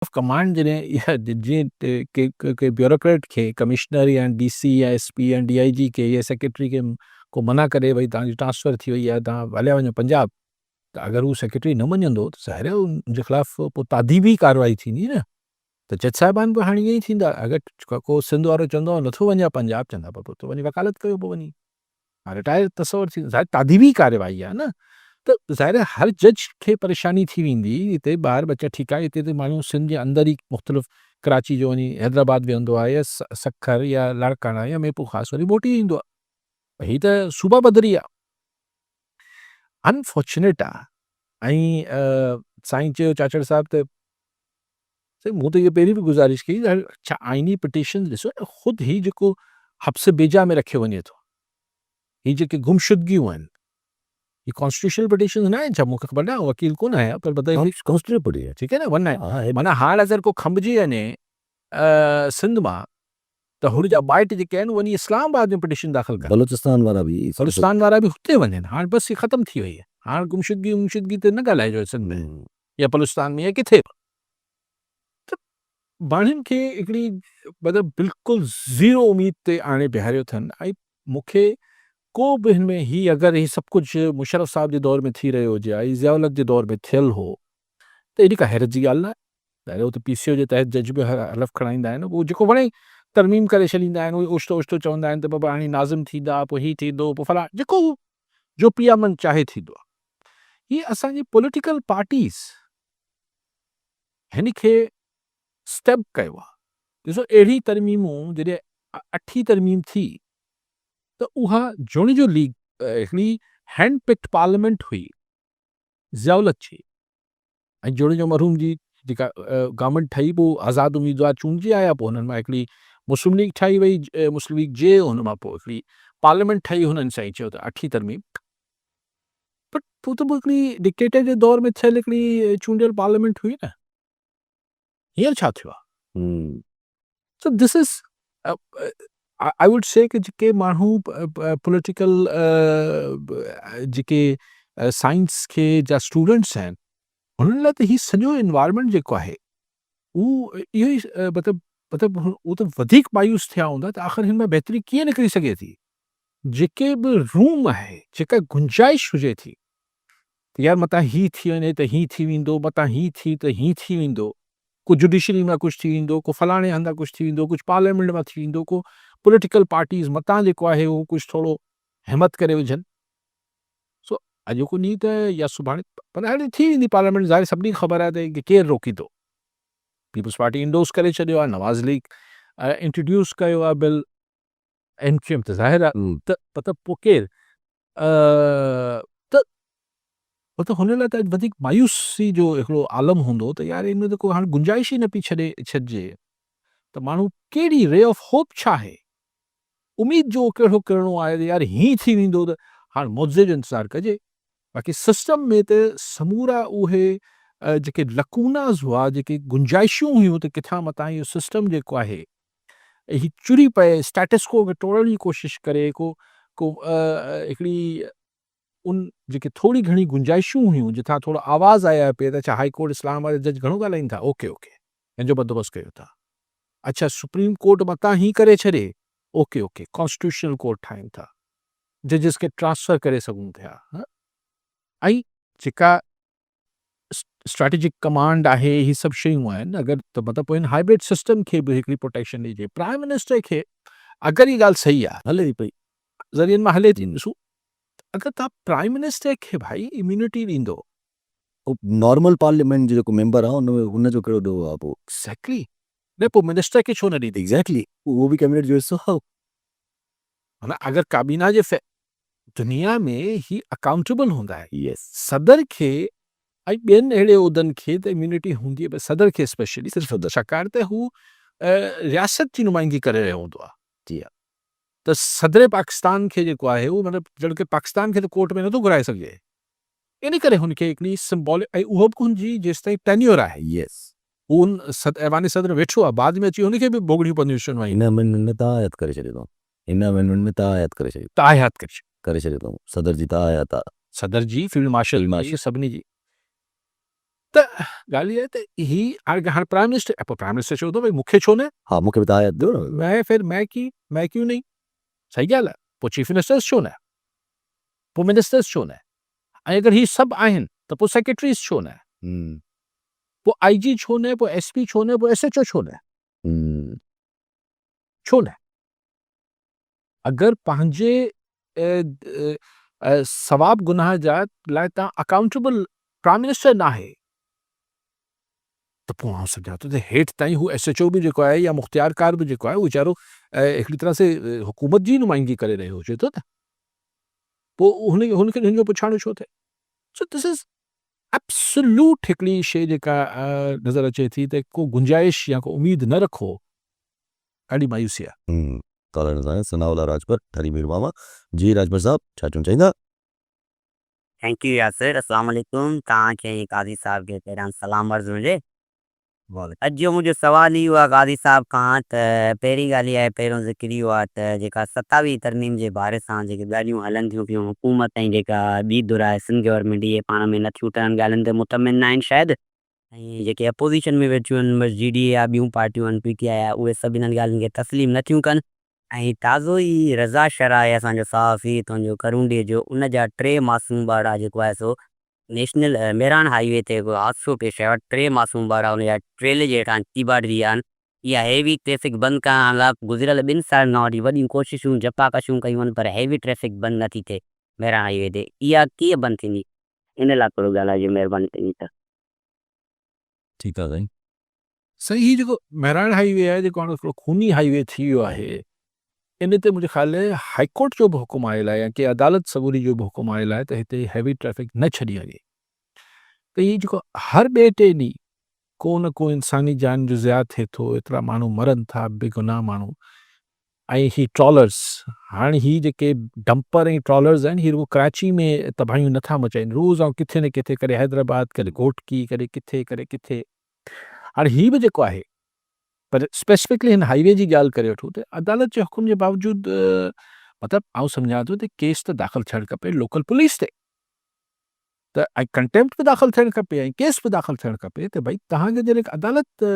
Of command جڏهن جيئن ڪي bureaucrat کي ڪمشنر يا ڊي سي يا ايس پي يا ڊي I جي کي يا سيڪريٽري کي ڪو منع ڪري ڀئي توهان جي ٽرانسفر ٿي وئي آهي توهان هليا وڃو پنجاب ته اگر هو سيڪريٽري نه مڃندو ته ظاهر آهي ان جي خلاف پوء تاديبي ڪارروائي ٿيندي نه ته جج صاحبان به هاڻي ائين ئي ٿيندا اگر ڪو سنڌ وارو چوندو آئون نٿو وڃان پنجاب چوندا پوء ته وڃي وڪالت ڪيو پوء وڃي رٽائر تصور ٿي ظاهر تاديبي ڪارروائي آهي نه ته ظاهر آهي هر جج کي پريشاني ٿي ويندي هتي ٻاهر ٻچا ٺيڪ آهي هتي ته ماڻهو سنڌ جي اندر ئي مختلف ڪراچي جو وڃي حيدرآباد ويهندو آهي يا سکر يا لاڙڪاڻا يا ميرپور خاص وري موٽي ايندو آهي هي ته صوبا بدري آهي انفارچونيٽ آهي ۽ سائين چيو چاچڙ صاحب ته سائين مون ته اهو پهرين به گذارش ڪئي ته ڇا آئيني پٽيشنز ڏسو نه خود هي جيڪو حبس بيجا ۾ رکيو وڃي ٿو هي جيڪي گمشدگيون آهن هي ڪانسٽيٽيوشنل پٽيشنز نه آهن ڇا مون کي خبر نه آهي وڪيل ڪونه آهيان پر مطلب ڪانسٽيٽيوشنل پٽيشن ٺيڪ آهي نه ون آهي معنيٰ هاڻ اگر ڪو کنڀجي وڃي سنڌ مان ته هن جا مائٽ جيڪي آهن وڃي اسلام آباد ۾ پٽيشن داخل ڪن بلوچستان وارا به بلوچستان وارا به هتي وڃن هاڻ بس هي ختم ٿي وئي آهي هاڻ گمشدگي گمشدگي تي نه ڳالهائجو سنڌ ۾ يا بلوچستان ۾ يا ڪٿي به ته ماڻهن کي هڪڙي مطلب بلڪل زيرو اميد تي آڻي بيهاريو اٿن ۽ مون کي ڪو به هن ۾ هي اگر هي سڀ ڪجهه مشرف صاحب جي دور ۾ ٿي رهيو هجي ها يا ضياء الحق جي دور ۾ ٿيل هو ته ايڏي ڪا حيرت جي ڳالهه نه آهي ظاهر اتي پي سي او جي تحت جج به حلف کڻائيندا آهن هو جيڪو وڻي ترميم ڪري ڇڏيندا آهن اهي اوچتو اوچتو چوندا آهن ته بابا هاڻي ناظم ٿيندا پوء هي ٿيندو پوء فلاڻ جيڪو جو پيا من چاهي ٿيندو آهي. هي اسان جي پوليٽيڪل پارٽيز هن کي اسٽيپ ڪيو آهي. ڏسو اهڙي ترميمون جڏهن اٺين ترميم ٿي ته اها جوڻيجو ليگ هڪڙي هينڊ پڪڊ پارليامينٽ هئي ضياء الحق جي ۽ جوڻيجو مرحوم جي جيڪا گورنمينٽ ٺهي پوء آزاد اميدوار چونڊجي آيا پوء انهن مان هڪڙي مسلم ليگ ٺاهي وئي مسلم ليگ جي ان مان پوء هڪڙي پارليامينٽ ٺهي هنن سائين چيو ته اٺين ترميم پر پوء ته هڪڙي ڊڪٽيٽر جي دور ۾ ٿيل هڪڙي چونڊيل پارليامينٽ هئي نه هينئر ڇا ٿيو آهي سو دس از I would سي ڪه جيڪي ماڻهو پوليٽيڪل جيڪي سائنس کي جا اسٽوڊنٽس آهن هنن لاء ته هي سڄو انوائرمينٽ جيڪو آهي هو اهو ئي مطلب مطلب هو ته وڌيڪ مايوس ٿيا هوندا ته آخر هن مان بهتري ڪيئن نڪري سگهي ٿي جيڪي به روم آهي جيڪا گنجائش هجي ٿي ته يار متان هي ٿي وڃي ته هي ٿي ويندو متان هي ٿي ته هي ٿي ويندو ڪو جڊيشري مان ڪجهه ٿي ويندو، ڪو فلاڻي هنڌان ڪجهه ٿي ويندو، ڪجهه پارليامينٽ مان ٿي ويندو، ڪو پوليٽيڪل پارٽيز متان جيڪو آهي اهو ڪجهه ٿورو همت ڪري وجهن. سو اڄوڪو ڏينهن ته يا سڀاڻي پر هاڻي ٿي ويندي پارليامينٽ ظاهر سڀني کي خبر آهي ته ڪير روڪيندو. پيپلز پارٽي انڊوز ڪري ڇڏيو آهي، نواز ليگ انٽروڊيوس ڪيو آهي بل، ايم ڪيو ايم ته ظاهر آهي ته مطلب پوء ڪير ته مطلب هن لاء ته اڄ وڌيڪ مايوسي جو هڪڙو عالم هوندو ته يار ان ۾ ته ڪو هاڻ گنجائش ئي نه پئي ڇڏي ڇڏجي ته ماڻهو ڪهڙي ري آف هوپ ڇا آهي اميد جو ڪهڙو ڪرڻو آهي ته يار هيئن ٿي ويندو ته هاڻ معجزي جو انتظار ڪجي باقي سسٽم ۾ ته سمورا اهي جيڪي لڪوناز هئا جيڪي گنجائشون هيون ته ڪٿان متان اهو سسٽم جيڪو آهي هي چري پئي اسٽيٽس ڪو کي ٽوڙڻ جي ڪوشش ڪري ڪو ڪو هڪڙي ان جيڪي ٿوري گهڻي گنجائشون هيون جتان ٿورو آواز آيا پئي ته اڇا هائي ڪورٽ اسلام آباد جا جج گهڻو ڳالهائين ٿا اوڪي اوڪي هن جو بندوبست ڪيو ٿا اڇا سپريم ڪورٽ متان هي ڪري ڇڏي اوڪي اوڪي ڪانسٽيٽيوشنل ڪورٽ ٺاهين ٿا ججز کي ٽرانسفر ڪري سگهون ٿيا ۽ جيڪا اسٽريٽجڪ ڪمانڊ آهي هي سڀ شيون آهن اگر ته مطلب پوء هن هائبرڊ سسٽم کي به هڪڙي پروٽيڪشن ڏجي پرائم منسٽر کي اگر هي ڳالهه صحيح آهي هلي ٿي پئي ذريعن مان هلي ٿي ڏسو اگر تان پرائم منسٽر کي ڀائي اميونٽي ڏيندو نارمل پارليامينٽ جو جيڪو ميمبر آهي ان ان جو ڪهڙو ڏوهه آهي پوء ايگزيڪٽلي نه پوء منسٽر کي ڇو نه ڏيندي ايگزيڪٽلي اهو به ڪيبنيٽ جو حصو آهي معنيٰ اگر ڪابينا جي دنيا ۾ هي اڪائونٽيبل هوندا آهن. Yes. صدر کي ۽ ٻين اهڙي عهدن کي ته اميونٽي هوندي آهي پر صدر کي اسپيشلي صرف صدر. ڇاڪاڻ ته هو رياست جي نمائندگي ڪري رهيو هوندو آهي. جي ها. ته صدر پاڪستان کي جيڪو آهي اهو مطلب ڄڻ ڪه پاڪستان کي ته ڪورٽ ۾ نٿو گهرائي سگهجي ان ڪري هن کي هڪڙي سمبولڪ ۽ اهو به هن جي جيستائين ٽينيور آهي. Yes. هو ان ايوان صدر ۾ ويٺو آهي بعد ۾ اچي هن کي به ڀوڳڻيون پونديون شنوائي. هن امينڊمينٽ ۾ تاحيات ڪري ڇڏيو اٿئون. هن امينڊمينٽ ۾ تاحيات ڪري ڇڏيو. تاحيات ڪري ڇڏيو. ڪري ڇڏيو اٿئون. صدر جي تاحيات آ. صدر جي، فيلڊ مارشل جي، سڀني جي. ته ڳالهه اها آهي ته هي هاڻي پرائم منسٽر پوء پرائم منسٽر چوندو ڀئي مون کي ڇو نه؟ ها مون کي به توهان ڏيو نه. مين ڦر مين ڪي مين ڪيون نهين؟ صحيح ڳالهه آهي پوء چيف منسٽرز ڇو نه؟ پوء منسٽرز ڇو نه؟ ۽ اگر هي سڀ آهن ته پوء سيڪريٽريز ڇو نه؟ پوء آء جي ڇو نه؟ پوء ايس پي ڇو نه؟ پوء ايس ايڇ او ڇو نه؟ ڇو نه؟ اگر پنهنجي ثواب گناهه جا لاء توهان اڪائونٽيبل پرائم منسٽر ناهي ته پوء آئون سمجهان ٿو ته هيٺ تائين هو ايس ايڇ او به جيڪو آهي يا مختيارڪار به جيڪو آهي اهو ويچارو هڪڙي طرح سي حڪومت جي نمائندگي ڪري رهيو هجي ٿو نه پوء هن هن کي هن جو پڇاڻو ڇو ٿئي؟ سو دس از ايبسولوٽ هڪڙي شيء جيڪا نظر اچي ٿي ته ڪو گنجائش يا ڪو اميد نه رکو ڏاڍي مايوسي آهي. ڪالر سان ثناء الله راڄپر ٺري مير ماما جي راڄپر صاحب ڇا چوڻ چاهيندا. Thank you Yasir اسلام عليڪم توهان کي ۽ قاضي صاحب کي پهريان سلام عرض هجي. اڄ جو منهنجو سوال اهو آهي قاضي صاحب کان ته پهرين ڳالهه اها آهي پهريون ذڪر اهو آهي ته جيڪا ستاويهه ترميم جي باري سان جيڪي ڳالهيون هلن ٿيون پيون حڪومت ۽ جيڪا ٻي ڌر آهي سنڌ گورنمينٽ اهي پاڻ ۾ نٿيون ٺهن ڳالهين تي مطمئن ناهن شايد ۽ جيڪي اپوزيشن ۾ ويٺيون آهن بس جي ڊي اي آ ٻيون پارٽيون آهن پي ٽي آء آ اهي سڀ انهن ڳالهين کي تسليم نه ٿيون ڪن ۽ تازو ئي رضا شر آهي اسان جو صحافي هتان جو ڪرونڊي جو ان جا ٽي معصوم ٻارڙا جيڪو آهي سو نيشنل مهراڻ هائي وي تي هڪ حادثو پيش آيو آهي ٽي معصوم ٻارڙا ان جا ٽريلي جي هيٺان چيڀاٽجي ويا آهن اها هيوي ٽريفڪ بند ڪرائڻ لاء گذريل ٻن سالن کان وٺي وڏيون ڪوششون جفاڪشون ڪيون آهن پر هيوي ٽريفڪ بند نه ٿي ٿئي مهراڻ هائي وي تي اها ڪيئن بند ٿيندي ان لاء ٿورو ڳالهائجو مهرباني ٿيندي ته. ٺيڪ آ سائين. سائين هي جيڪو مهراڻ هائي وي آهي جيڪو هاڻي هڪڙو خوني هائي وي ٿي ويو آهي ان تي منهنجي خيال ۾ هائي ڪورٽ جو به حڪم آيل آهي يا ڪنهن عدالت سڳوري جو به حڪم آيل آهي ته هتي هيوي ٽريفڪ نه ڇڏي وڃي ته هي جيڪو هر ٻئي ٽئين ڏينهن ڪو نه ڪو انساني جان جو ضياع ٿئي ٿو ايترا ماڻهو مرن ٿا بيگناهه ماڻهو ۽ هي ٽرالرز هاڻ هي جيڪي ڊمپر ۽ ٽرالرز آهن هي رڳو ڪراچي ۾ تباهيون نٿا مچائين روز آئون ڪٿي نه ڪٿي ڪڏهن حيدرآباد ڪڏهن گهوٽڪي ڪڏهن ڪٿي ڪڏهن ڪٿي هاڻ هي به جيڪو آهي پر اسپيسفڪلي هن هائي وي جي ڳالهه ڪري وٺون ته عدالت جي حڪم جي باوجود مطلب آئون سمجهان ٿو ته ڪيس ته داخل ٿيڻ کپي لوڪل پوليس تي ته ۽ ڪنٽيمپٽ به داخل ٿيڻ کپي ۽ ڪيس به داخل ٿيڻ کپي ته ڀئي توهان کي جڏهن عدالت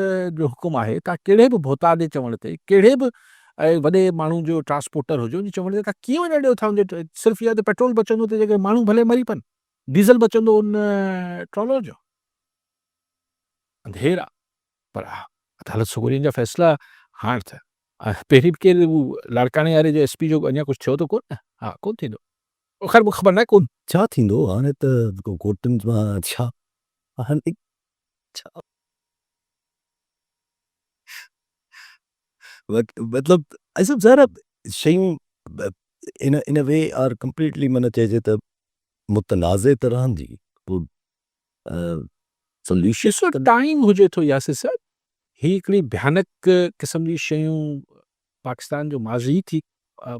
جو حڪم آهي توهان ڪهڙي به ڀوتار جي چوڻ تي ڪهڙي به ۽ وڏي ماڻهو جو ٽرانسپورٽر هجي ان جي چوڻ تي توهان ڪيئن وڃڻ ڏيو ٿا ان جي صرف اها ته پيٽرول بچندو ته جيڪڏهن ماڻهو ڀلي مري پون ڊيزل بچندو ان ٽرالر جو انڌير آ پر عدالت سڳورين جا فيصلا هاڻ ته پهرين به ڪير لاڙڪاڻي واري جو ايس پي جو اڃا ڪجهه ٿيو ته ڪونه ها ڪونه ٿيندو خير مون کي خبر ناهي ڪون. ڇا ٿيندو هاڻي ته ڪورٽن مان ڇا هاڻي ڇا مطلب سڀ ظاهر آهي شيون ان ان وي آر ڪمپليٽلي معنيٰ چئجي ته متنازع ته رهندي پوء سوليوشن ڏسو ٽائيم هجي ٿو ياسر صاحب هي هڪڙي ڀيانڪ قسم جي شيون پاڪستان جو ماضي ٿي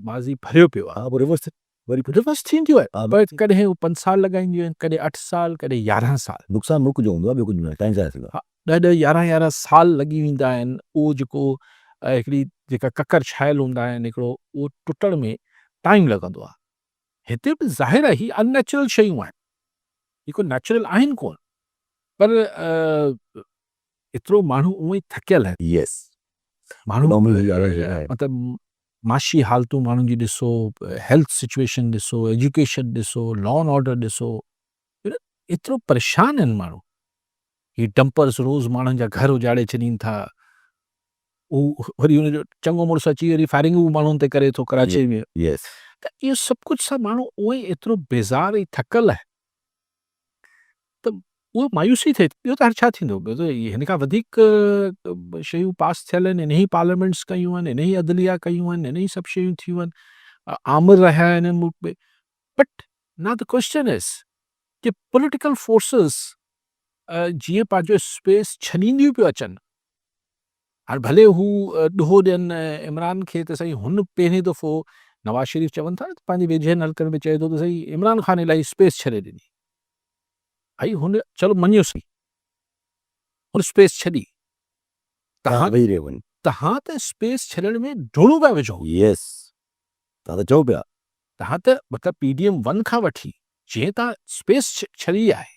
ماضي ڀريو پيو آهي. ها پوء ريورس وري ريورس ٿينديون آهن پر ڪڏهن هو پنج سال لڳائينديون آهن ڪڏهن اٺ سال ڪڏهن يارهن سال. نقصان ملڪ جو هوندو آهي ٻيو ڪجهه نه ٽائيم ضايع ٿيندو آهي. ها ڏهه ڏهه يارهن يارهن سال لڳي ويندا آهن اهو جيڪو هڪڙي جيڪا ڪڪر ڇانيل هوندا آهن هڪڙو اهو ٽٽڻ ۾ ٽائيم لڳندو آهي. هتي به ظاهر آهي هي ان نيچرل شيون آهن هي ڪو نيچرل آهن ڪونه پر ايترو ماڻهو اونئن ئي ٿڪيل آهن. يس ماڻهو مطلب معاشي حالتون ماڻهن جي ڏسو، هيلٿ سچويشن ڏسو، ايجوڪيشن ڏسو، لا اينڊ آرڊر ڏسو، ايترو پريشان آهن ماڻهو. هي ڊمپرز روز ماڻهن جا گهر اجاڙي ڇڏين ٿا. هو وري ان جو چڱو مڙس اچي وري فائرنگ به ماڻهن تي ڪري ٿو ڪراچي ۾. ته اهو سڀ ڪجهه سان ماڻهو اونئن ئي ايترو بيزار ۽ ٿڪل آهي. ته اها مايوسي ٿئي ٿي. ٻيو ته هاڻي ڇا ٿيندو؟ ٻيو ته هن کان وڌيڪ شيون پاس ٿيل آهن، انهيء پارليامينٽس ڪيون آهن، انهيء عدليه ڪيون آهن، انهيء سڀ شيون ٿيون آهن، آمر رهيا آهن هن ملڪ ۾. But now the question is ڪي پوليٽيڪل فورسز جيئن پنهنجو اسپيس ڇڏينديون پيون اچن، هاڻ ڀلي هو ڏوهه ڏين عمران کي ته سائين هن پهرين دفعو نواز شريف چون ٿا نه ته پنهنجي ويجهن حلقن ۾ چئي ٿو ته سائين عمران خان الاهي اسپيس ڇڏي ڏني. ڀائي هن چلو مڃيوسين هن اسپيس ڇڏي تهان ويهي رهيو وڃ. تهان ته اسپيس ڇڏڻ ۾ ڊوڙون پيا وجهو. يس تهان ته چئو پيا. تهان ته مطلب پي ڊي ايم ون کان وٺي جنهن تهان اسپيس ڇڏي آهي.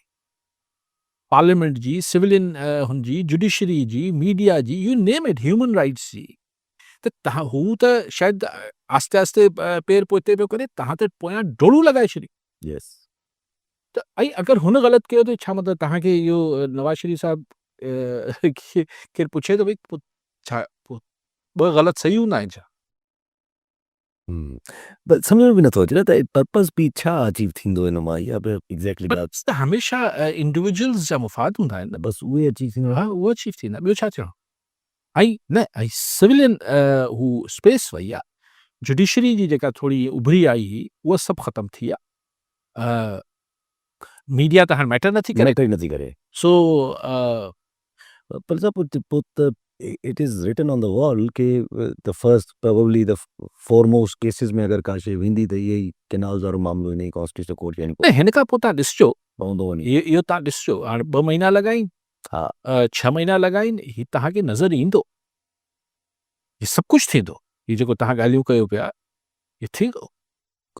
پارليامينٽ جي، سولين هن جي، جڊيشري جي، ميڊيا جي، you name it, human rights جي ته تهان هو ته شايد آهستي آهستي پير پوئتي پيو ڪري، تهان ته پويان ڊوڙون لڳائي ڇڏيون. يس. ته ۽ اگر هن غلط ڪيو ته ڇا مطلب تهان کي اهو نواز شريف صاحب کي ڪير پڇي ٿو ڀئي پوء ڇا پوء ٻه غلط صحيح هوندا آهن ڇا؟ پر سمجهه ۾ به نٿو اچي نه ته پرپز به ڇا اچيو ٿيندو ان مان اها به ايگزيڪٽلي ڳالهه. پرپز ته هميشه انڊيويجولز جا مفاد هوندا آهن نه. بس اهي اچيو ٿيندا. ها اهو اچيو ٿيندا ٻيو ڇا ٿيڻو. ۽ نه ۽ سولين هو اسپيس وئي آ جڊيشري جي جيڪا ٿوري اڀري آئي هئي اها سڀ ختم ٿي آ ميڊيا ته هاڻ ميٽر نٿي ڪري. ميٽر ئي نٿي ڪري. سو پر صاحب پوء ته it is written on the wall K the first probably the foremost cases ۾ اگر ڪا شيء ويندي ته اهي ئي ڪينالز وارو معاملو انهي ڪانسٽيٽيوشنل ڪورٽ يعني نه هن کان پوء تان ڏسجو پوندو وڃي. اهو تان ڏسجو هاڻ ٻه مهينا لڳائين ها. ڇهه مهينا لڳائين هي توهان کي نظر ايندو هي سڀ ڪجهه ٿيندو هي جيڪو توهان ڳالهيون ڪيو پيا هي ٿيندو.